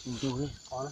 Ncu li qhov.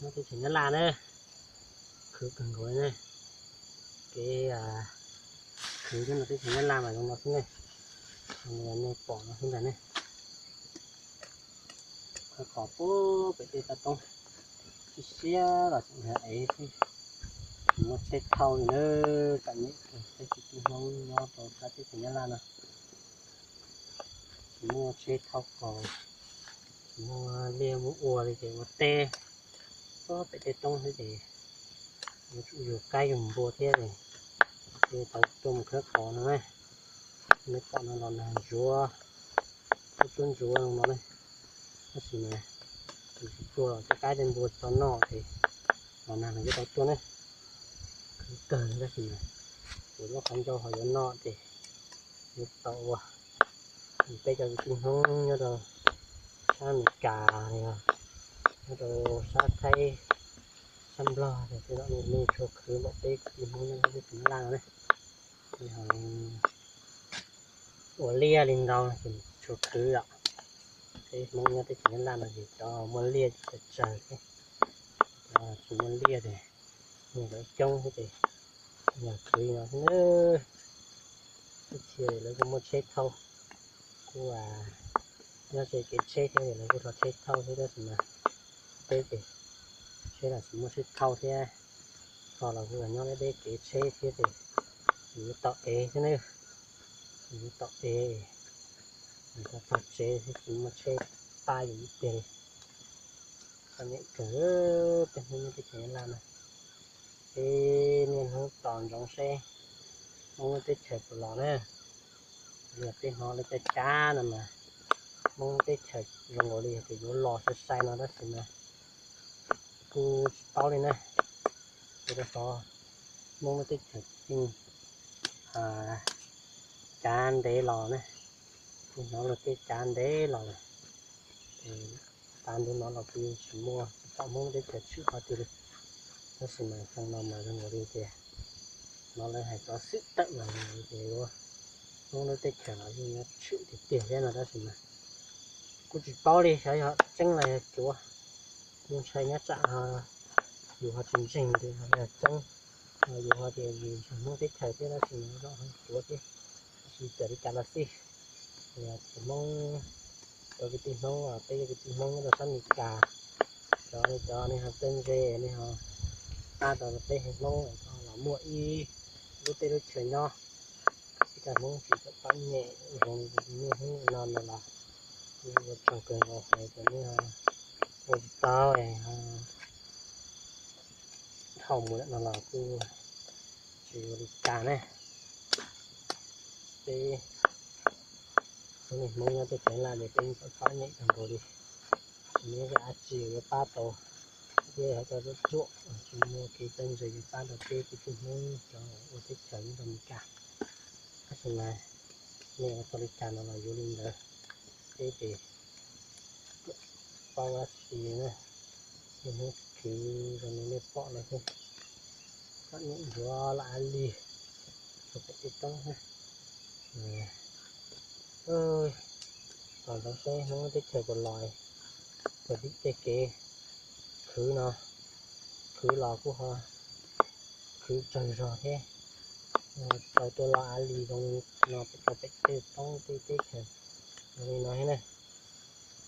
Nyob teb chaws Nyab Laj ne, khwv kawg nkaus ne. Kev khwv nyob rau teb chaws Nyab Laj mas zoo no xwb ne. Nej pom no xwb ntag ne. Qhov pem tej toj roob siab siab los tseem ev xwb, tsis muaj tsheb thauj li na. Txom nyem kawg peb kwv tij Hmoob nyob rau sab teb chaws Nyab Laj no, tsis muaj tsheb thauj kaus, tsis muaj liaj muaj ua li ces ua teb pem tej roob xwb ces yuav tsum yug qaib yug npua thiab ces tau tuaj mus khawb kaus no na. Nej pom no los nag ntsuav, lub suab ntsuav no ne. Tab sis mas tsis tuaj los tej qaib tej npua tsis tau noj ces los nag los yuav tau tuaj ne. Khwv kawg tab sis mas kuv lub qhov ncauj ho yuav noj ces yuav tau ua. Peb cov kwv tij Hmoob nyob rau sab Amelikas, nyob rau sab Thaib, sab Nplog ces tej zaum nej tshua khwv npaum peb kwv tij Hmoob nyob rau teb chaws Nyab Laj no ne. Ua liaj li ntau ces tshua khwv yom. Peb Hmoob nyob teb chaws Nyab Laj no ces cov muaj liaj tsawg tsawg thiab, cov tsis muaj liaj ces nyias coob thiab ces yog khwv li no xwb na. Ib txhia lawv kuj muaj tsheb thauj, kuj nyob ze kev tsheb thiab lawv kuj rau tsheb thauj thiab tab sis mas peb ces tsheb los tsis muaj tsheb thauj thiab, txog los kuj nyob deb deb kev tsheb thiab ces yus yuav tau ev xwb na, yus yuav tau ev, yus tau txog tsev thiab tsis muaj tsheb pab yus ib pliag li. Txom nyem kawg peb Hmoob nyob teb chaws Nyab Laj no. Peb niaj hnub tos ntsoov seb Hmoob lub teb chaws puas los na. Yog peb hnov lawv cov cav no mas Hmoob lub teb chaws zoo nkaus li yog tias yuav los sai sai no tab sis mas kuj tsis paub li na. Ua rau xyov Hmoob lub teb chaws yeej cav ntev los na, kuj hnov luag tej cav ntev los lawm. Tav ntuj no los kuj yeej tsis muaj tsis pom Hmoob lub teb chaws tshwm qhov twg li. Tab sis mas xyoo no mas zoo nkaus li tias hnov lawv hais txog xwm tawm mas zoo nkaus li tias yuav Hmoob lub teb chaws los yeej yuav tshwm tiag tiag thiab no tab sis mas kuj tsis paub li xyov yog tseeb los yog cuav. Kuj ntshai nyob tsam yus ho tsis ntseeg tias yog tseeb, yus ho tias yus yog Hmoob teb chaws thiab tab sis mas zaum ho cuav thiab. Tab sis txawm li cas los xij, yog tsis Hmoob, cov kwv tij Hmoob, peb cov kwv tij Hmoob nyob rau sab Amelikas, cov li cov nej ho txawj ntse, nej ho pab tau peb Hmoob los muaj ib lub teb lub chaws nyob, peb cov Hmoob tsis txawm txom nyem zoo li niaj hnub no no los kuj ua tsaug kawg nkaus hais tias nej ua tsis tau, dhau mus lawm no los kuj tsis ua li cas ne. Peb ua neeg Hmoob nyob teb chaws Nyab Laj ces peb txom txom nyem kawg nkaus li, tsis muaj dab tsi yuav pab tau, thiab hais txog ruam ruam tsis muaj kev txawj ntse yuav pab tau peb kwv tij Hmoob cov ua teb chaws nyob rau Amelikas. Tab sis mas nej ua tau li cas no los yuav li ntawd. teb ces pab ua si na, hnub khwv zoo li nej pom no xwb. Koj niam yuav los a li, pem tej roob xwb. Tos ntsoov seb hnub teb chaws puas los, puas dim tej kev khwv no, khwv los kuj ho khwv tsawg zog thiab. Tau tuaj los a li zoo no pem tej roob tej teb chaws zoo li no thiab na.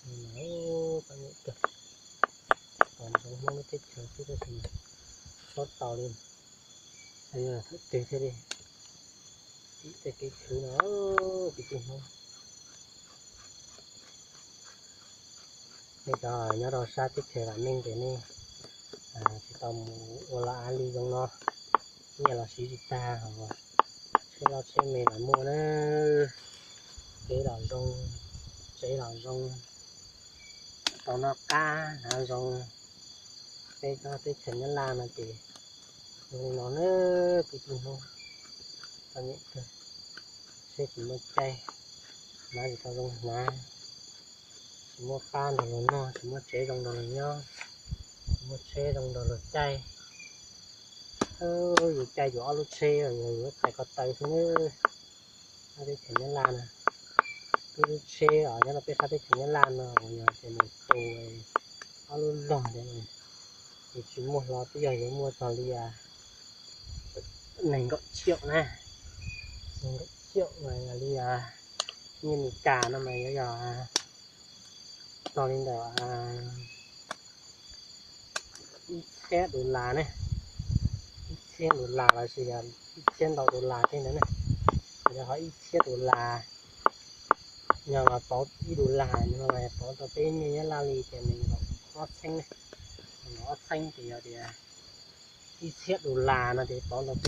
Koj niam kawg, tos ntsoov hnub teb chaws xwb tab sis txhob tau li, thawj twg thiaj li dim tej kev khwv no. Kwv tij Hmoob, nej cov nyob rau sab teb chaws vam meej ces nej tsis tau mus ua los a li zoo no, nyiaj los siv tsis tag, tsheb loj tsheb me los muaj na, kev los zoo, tsev los zoo, tau noj qab hnav zoo. Peb teb chaws Nyab Laj no ces zoo li no na, kwv tij Hmoob, koj niam kawg, seb tsis muaj caij, hnav tsis tau zoo hnav, tsis muaj pab nrog luag noj, tsis muaj tsev zoo nrog luag nyob, tsis muaj tsheb zoo nrog luag caij. Yus caij yus ob lub tsheb, yus lub tsheb ko taw xwb na. Nyob teb chaws Nyab Laj na, wb lub tsheb os, nyob rau peb sab teb chaws Nyab Laj no uas yog tias nws tus ob lub log ntawd, yus tsis muaj hlo twb yog yuav muaj txog li nees nkaum ciam na, nees nkaum ciam mas yog li nyiaj Meskas no mas yuav yog txog li ntawm ib txhiab dollar ne, ib txhiab dollar lossis yog ib txhiab ntau dollar tej ntawd ne, yog ho ib txhiab dollar. Yog mas pauv ib dollar, yog mas pauv tau peb nyiaj Nyab Laj li ces nees nkaum ob txheeb ne, nees nkaum ob txheeb ces yog tias ib txhiab dollar no ces pauv tau